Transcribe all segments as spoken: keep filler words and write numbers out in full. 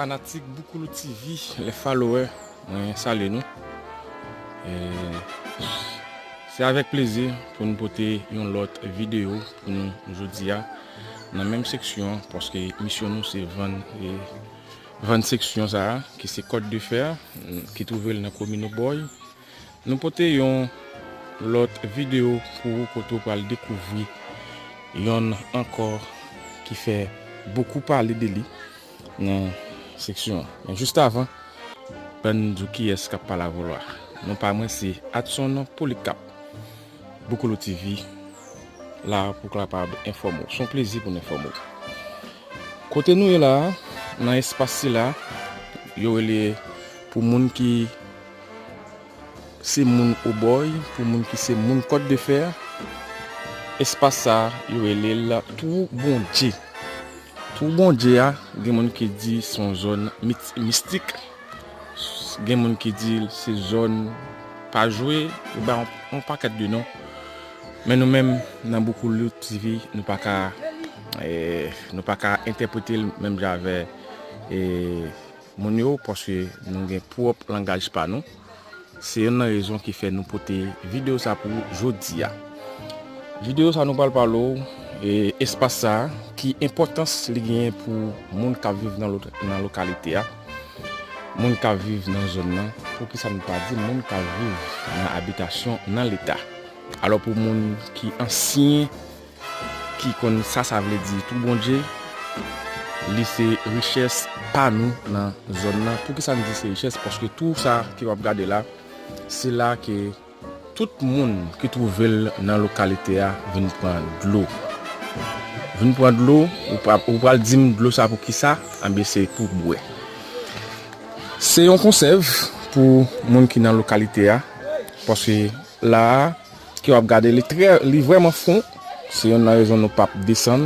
Fanatik Boukoulou T V, les followers, mwen salye nou. E se avèk plezi pou nou pote yon lòt videyo pou nou jodi a nan menm seksyon an, paske misyon nou se vann, e, vann seksyon sa a, ki se Kòt de Fè, ki twouve l nan komin Obòy. Nou pote yon lòt videyo pou ou kote w pral dekouvri yonn ankò ki fè bokou pale de li nan seksyon an. Men jis avan, ban m di w kiyès k ap pale avè w la. Non pa mwen se Adson Polikap. Boukoulou T V la pou kapab enfòme w. Se yon plezi pou n enfòme w. Kote nou ye la a, nan espas sila, yo rele pou moun ki se moun Obòy, pou moun ki se moun Kòt de Fè, espas sa a, yo rele l Twou Bondye. Twou Bondye a, gen moun ki di se yon zòn mit-, mistik, gen moun ki di se zòn pa jwe, yo ba yon, yon pakèt de non. Men nou menm, nan Boukoulou T V, nou pa ka, e, nou pa ka entèprete l menm jan avè, e, moun yo, paske nou gen pwòp langaj pa nou. Se youn nan rezon ki fè nou pote videyo sa pou ou jodi a. Videyo sa nou pral pale w, e, espas sa, ki enpòtans li genyen pou moun k ap viv nan lo-, nan lokalite a, moun k ap viv nan zòn nan, poukisa nou pa di moun k ap viv nan abitasyon nan leta. Alò pou moun ki ansyen, ki konn sa sa vle di Twou Bondye, li se richès pa nou nan zòn nan. Poukisa n di se richès? Paske twou sa ke w ap gade la, se la ke tout moun ki twouve l nan lokalite a vin pran dlo. Vin pran dlo, ou pra-, ou pral di m dlo sa pou kisa? Anben, se pou bwè. Se yon konsèv pou moun ki nan lokalite a, paske la a, ke w ap gade, li trè, li vrèman fon. Se youn nan rezon nou p ap desann,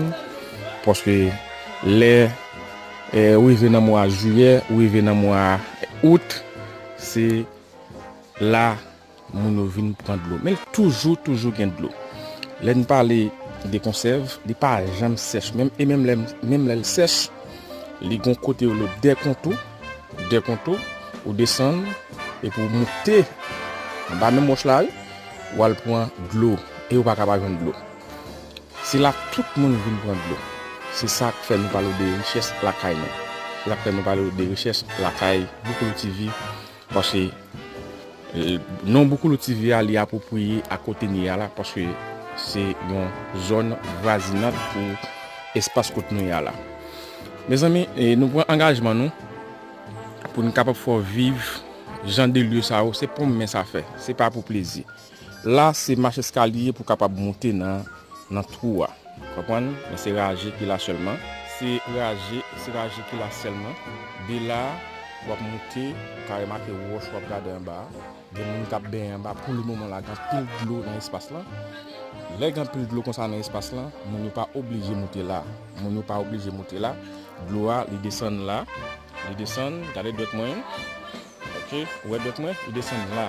paske lè, e, ou rive nan mwa jiyè, ou rive nan mwa out, se la moun yo vin pran dlo. Men l toujou, toujou gen dlo. Lè n pale de konsèv, li pa janm sèch. Menm, e menm lè, menm lè l sèch, li gon kote yo rele Dèkontou, Dèkontou, ou desann, epi w moute anba menm wòch la, wi, w al pran dlo, e ou pa ka pa jwenn dlo. Se la tout moun vin pran dlo. Se sa k fè nou pale w de richès lakay nou. Se sa k fè nou pale w de richès lakay Boukoulou T V, paske, e, non Boukoulou T V a, li apwopriye a kote n ye a la, paske se yon zòn vwazinant pou espas kot nou ye a la. Mezanmi, e, nou pran angajman nou pou n kapab fè w viv jan de lye sa yo, se pou men sa fè, se pa pou plezi. La, se mach eskalye pou kapab moute nan, nan twou a. Konprann? Men se raje ki la sèlman. Se raje, se raje ki la sèlman. De la, w ap moute, ou ka remake wòch w ap gade anba a. Gen moun k ap benyen anba pou le moman la, gen anpil dlo nan espas lan. Lè gen anpil dlo konsa nan espas lan, moun yo pa oblije moute la. Moun yo pa oblije moute la. Dlo a, li desann la. Li desann, gade dwèt mwen. Ok, ou wè dwèt mwen? Li desann la.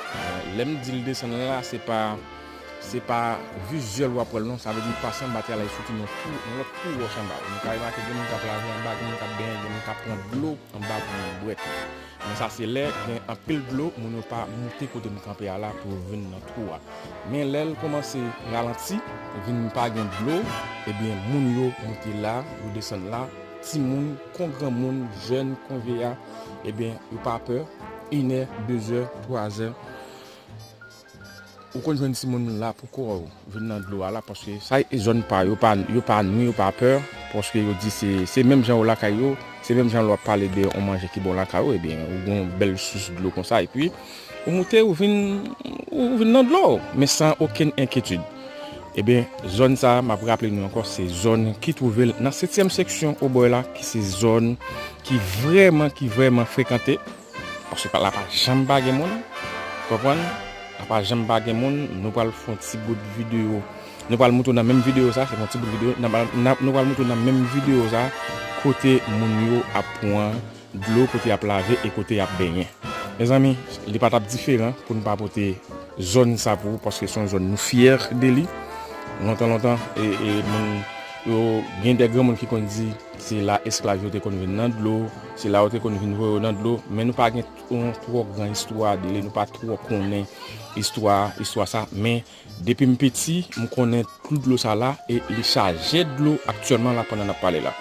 E, lè m di l desann la, se pa, se pa vizyèl w ap wè l non. Sa vle di l pase anba tè a la, li soti nan twou, nan lòt twou wòch anba. Nou ka remake gen moun k ap lave anba, gen moun k ap benyen, gen moun k ap pran dlo anba pou yo bwè tou. Men sa se lè gen anpil dlo, moun yo pa moute kote m kanpe a la pou yo vin nan twou a. Men lè l kòmanse ralanti, vin pa gen dlo, ebyen moun yo moute la, yo desann la, timoun kon granmoun, jèn kon vyeya, ebyen yo pa pè, inè, dezè, twazè. Ou konn jwenn timoun la pou kò w vin nan dlo a la, paske sa e zòn pa yo, pa, yo pa nwi, yo pa pè, paske yo di se, se menm jan yo lakay yo, se menm jan lè w ap pale de yon manje ki bon lakay ou, ebyen, ou gen yon bèl sous dlo konsa, epi ou moute, ou vin, ou vin nan dlo, men san okenn enkyetid. Ebyen, zòn sa a, m ap raple nou ankò, se zòn ki twouve l nan setyèm seksyon Obòy la, ki se zòn ki vrèman, ki vrèman frekante. Paske la pa janm pa gen moun. Konprann? La pa janm pa gen moun. Nou pral fè yon ti bout videyo. Nou pral moute w nan menm videyo sa. Se yon ti bout videyo. N a pral, n a, nou pral moute w nan menm videyo sa. Kote moun yo ap pran dlo, kote y ap lave e kote y ap benyen. Mezanmi, li pa t ap diferan pou n pa pote zòn sa pou ou, paske se yon zòn nou fyè de li. Lontan, lontan, e, e moun yo, gen de granmoun ki konn di, Se la esklav yo te konn vin nan dlo, se la yo te konn vin voye yo nan dlo, men nou pa gen yon twò gran istwa de li, nou pa twò konnen istwa, istwa sa, men depi m piti, m konnen tout dlo sa la e li chaje dlo aktyèlman la pandan n ap pale la.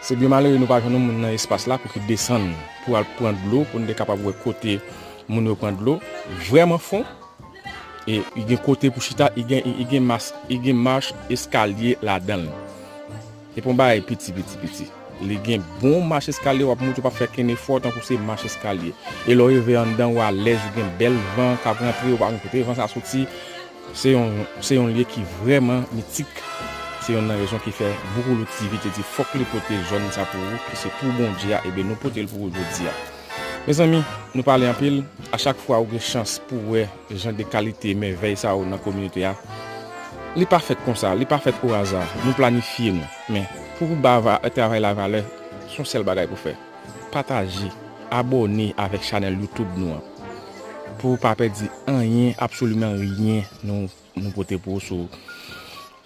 Se byen malere nou pa jwenn yon moun nan espas la pou ki desann pou al pran dlo, pou n te kapab wè kote moun yo pran dlo vrèman fon. E li gen kote pou chita, li gen, li gen mas, li gen mach eskalye ladan l. Se pa yon bagay piti, piti, piti. Li gen bon mach eskalye, w ap monte, w p ap fè kenn efò, tankou se mach eskalye. E lè w rive anndan, w alèz, ou gen bèl van k ap rantre, ou pa konn kote van sa soti. Se yon, se yon lye ki vrèman mitik. Se youn nan rezon ki fè Boukoulou T V te di fòk li pote zòn sa pou ou, ki se pou Bondye a, ebyen nou pote l pou ou jodi a. Mezanmi, nou pale anpil. A chak fwa ou gen chans pou wè jan de kalite mèvèy sa yo nan kominote a, li pa fèt konsa, li pa fèt o aza. Nou planifye nou. Men, pou ou ba va-, travay la valè, se yon sèl bagay pou fè. Pataje, abòne avèk chanèl YouTube nou an. Pou ou pa pèdi anyen, absoliman ryen nou, nou pote pou ou sou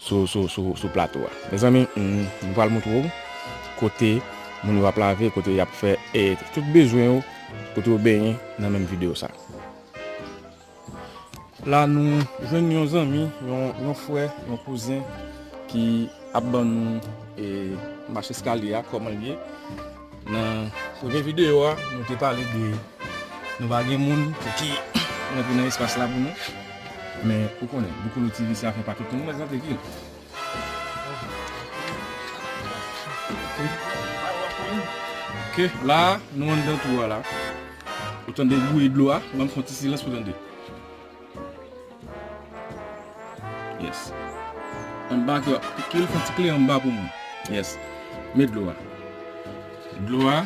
sou, sou, sou, sou plato a. Mezanmi, m, m pral montre w kote moun yo ap lave, kote y ap fè, e, tout bezwen yo, kote yo benyen nan menm videyo sa. La, nou jwenn yon zanmi, yon, yon frè, yon kouzen ki ap ban nou, e, mach eskalye a, kòman l ye. Nan premye videyo a, nou te pale de nou pa gen moun pou ki rantre nan espas la pou nou. Men, ou konnen, Boukoulou T V se afè pa tout moun, mwen prezante ki. Ok, la, nou anndan twou a la. Ou tande bri dlo a, ban m fè yon ti silans pou tande. Yes. Anba ke, ke l fè ti kle anba pou mwen. Yes. Men dlo a. Dlo a.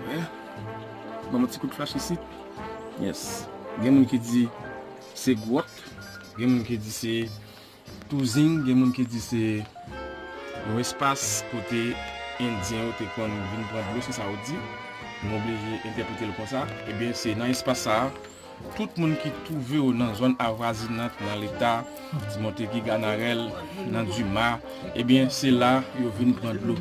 Wè. Ban mwen ti kout flach isit. Yes. Gen moun ki di se gwòt. Gen moun ki di se touzing. Gen moun ki di se yon espas kote Endyen yo te konn vin pran dlo, se sa yo di. M oblije entèprete l konsa. Ebyen, se nan espas sa a, tout moun ki twouve yo nan zòn avwazinant, nan Leta, Ti Montegi, Ganarèl, nan Dima, ebyen, se la yo vin pran dlo.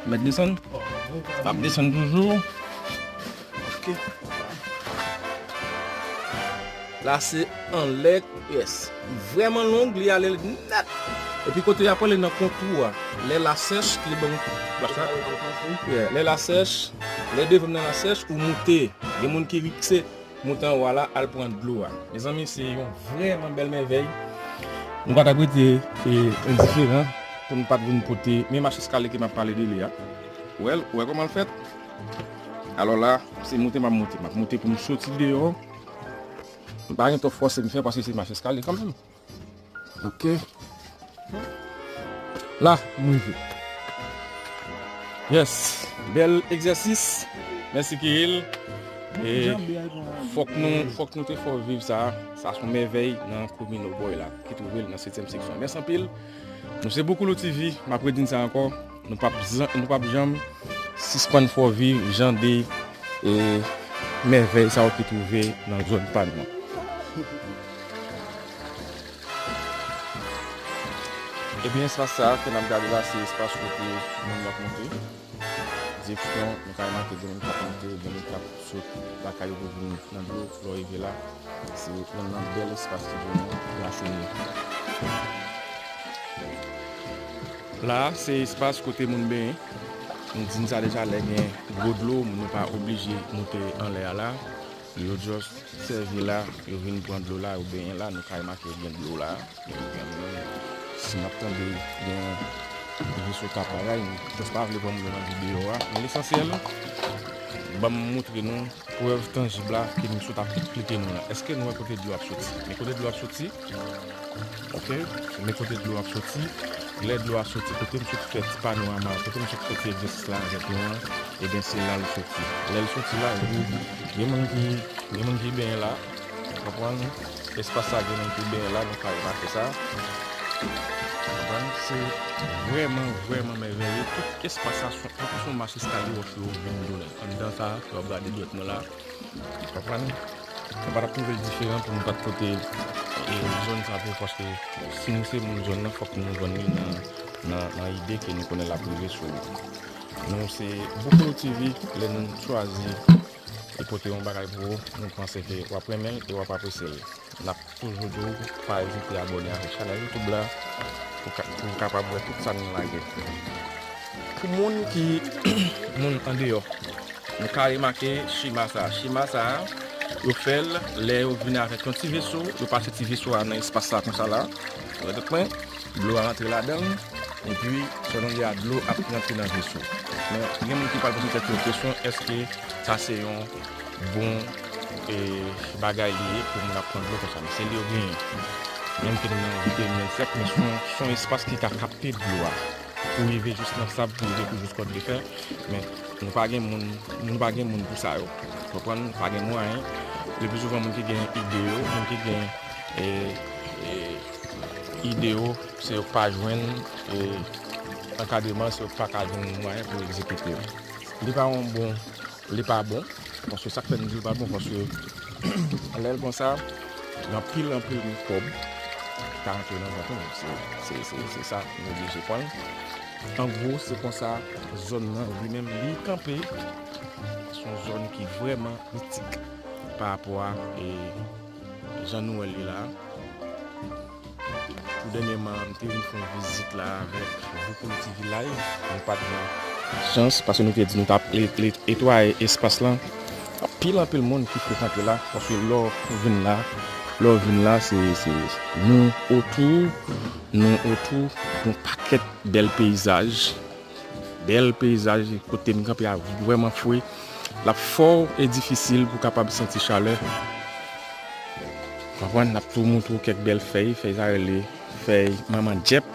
Mèt desann? M ap desann toujou. Ok. La, se anlè, yes. Vrèman long, li ale nèt. Epi kote y ap pran li nan kontwou a. Lè la sèch, ki ban m flach la. Yeah, lè la sèch, lè devan m nan la sèch, ou moute. Gen moun ki rikse monte anwo a la, al pran dlo a. Mezanmi, se yon vrèman bèl mèvèy. Nou pa t ap rete, e, endiferan pou nou pa t vin pote men mach eskalye ke m ap pale de li a. Ou wè l, ou wè kòman l fèt? Alò la, se moute m ap moute. M ap moute pou m soti deyò. M pa gen twòp fòse m fè paske se mach eskalye kanmenm. Ok. La, m rive. Yes. Bèl egzèsis. Mèsi, Kiril. E fòk nou, fòk nou te fè w viv sa. Sa se yon mèvèy nan komin Obòy la, ki twouve l nan setyèm seksyon. Mèsi anpil. Nou se Boukoulou T V. M ap redi n sa ankò. Nou p ap zan-, nou p ap janm sispann fè w viv jan de, e, mèvèy sa yo ki twouve nan zòn pa nou an. Ebyen, espas sa a ke n ap gade la, se espas kote moun yo ap monte. Direksyon, nou ka remake gen moun k ap monte, gen moun k ap sot lakay yo pou vin nan dlo, lè w rive la. Se youn nan bèl espas ki genyen, Lachomye. La, se espas kote moun benyen. M di n sa deja, lè gen gwo dlo, moun yo pa oblije moute anlè a la. Yo just sèvi la, yo vin pran dlo la, yo benyen la, nou ka remake gen dlo la. Si n ap tande gen veso k ap bagay, m just pa vle pran moun yo nan videyo a. Men lesansyèl, ban m montre nou prèv tanjib la ke m sot ap eksplike nou la. Èske nou wè kote dlo ap soti? Men kote dlo ap soti, ok, men kote dlo ap soti. Lè dlo a soti, kote m sot fè ti panorama, kote m sot fè ti egzèsis la avèk nou an, ebyen, se la l soti. Lè l soti la, epi gen moun ki, gen moun ki benyen la, konprann? Espas sa gen moun ki benyen la, nou ka remake sa. Konprann? Se vrèman, vrèman mèvèye. Tout espas sa, se tankou se yon mach eskalye wòch yo vin tounen. Anndan sa, lè w ap gade dwèt mwen la, konprann? Nou pa t ap twouve l diferan pou nou pa t pote, e, zòn sa pou, paske si nou se moun zòn nan, fòk nou jwenn li nan nan, nan ide ke nou konnen l ap rive sou ou. Nou se Boukoulou T V, lè nou chwazi e pote yon bagay pou ou, nou panse ke w ap renmen l e w ap apresye l. N ap toujou di w pa ezite abòne avèk chanèl YouTube la pou ka, pou w kapab wè tout sa nou lage. Pou moun ki moun andeyò, nou ka remake chema sa a. Chema sa a, yo fè l lè yo vin avèk yon ti veso, yo pase ti veso a nan espas la konsa la. Ou wè tèt mwen? Dlo a rantre ladan l, epi sèlman gen a dlo ap rantre nan veso. Men, gen moun ki pral poze tèt yo kesyon, èske sa se yon bon e, bagay li ye pou moun ap pran dlo konsa? Men se li yo genyen. Menm ke nou nan vide, men sèk, men se yon, se yon espas ki ka kapte dlo a. Pou rive jis nan sab, pou rive pou jis kòd de fè. Men nou pa gen moun, nou pa gen moun pou sa yo. Konprann? Pa gen mwayen. Le pli souvan, moun ki gen ide yo, moun ki gen e, e, ide yo, se yo k pa jwenn e, ankadreman, se yo k pa ka jwenn mwayen pou egzekite yo. Li pa yon bon, li pa bon, paske sa k fè m di l pa bon, paske lè l konsa, gen anpil, anpil mikwòb ki ka rantre nan vant ou. Se, se, se, se sa, nou oblije pran l. An gwo, se konsa zòn nan, li menm, li kanpe. Se yon zòn ki vrèman kritik pa rapò a e, jan nou wè l ye la. Pou dènyèman, m te vin fè yon vizit la avèk Boukoulou T V Live. Nou pa t gen chans, paske nou te di nou t ap le-, le-, netwaye espas lan. Anpil, anpil moun ki frekante la, paske lè w vin la, lè w vin la, se, se nou otou, nou otou yon pakèt bèl peyizaj. Bèl peyizaj, kote m kanpe a vrèman fre. L ap fè w e difisil pou w kapab santi chalè. Konprann? N ap tou montre w kèk bèl fèy. Fèy sa rele fèy manman djèp.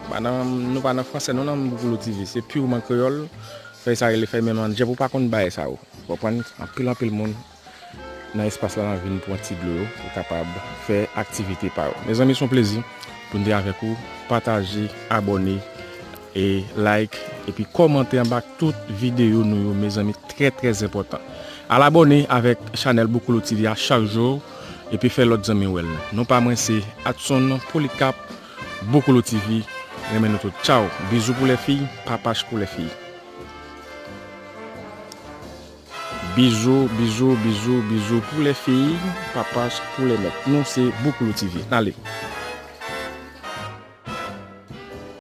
Pa nan, nou pa nan fransè non, nan Boukoulou T V. Se pirman kreyòl. Fèy sa rele fèy manman djèp. Ou pa konn bagay sa yo. Konprann? Anpil, anpil moun nan espas la, n ap vin pran ti dlo yo pou kapab fè aktivite pa yo. Mezanmi, se yon plezi pou n te avèk ou. Pataje, abòne, e like, epi kòmante anba tout videyo nou yo, mezanmi, trè, trè enpòtan. Al abòne avèk chanèl Boukoulou T V a chak jou, epi fè lòt zanmi w wè l. Non pa mwen se Adson Polycarpe, Boukoulou T V, renmen nou tout. Tchaw, bizou pou lè fi, papach pou lè fi. Bizou, bizou, bizou, bizou pou lè fi, papach pou lè mèt. Nou se Boukoulou T V. N ale.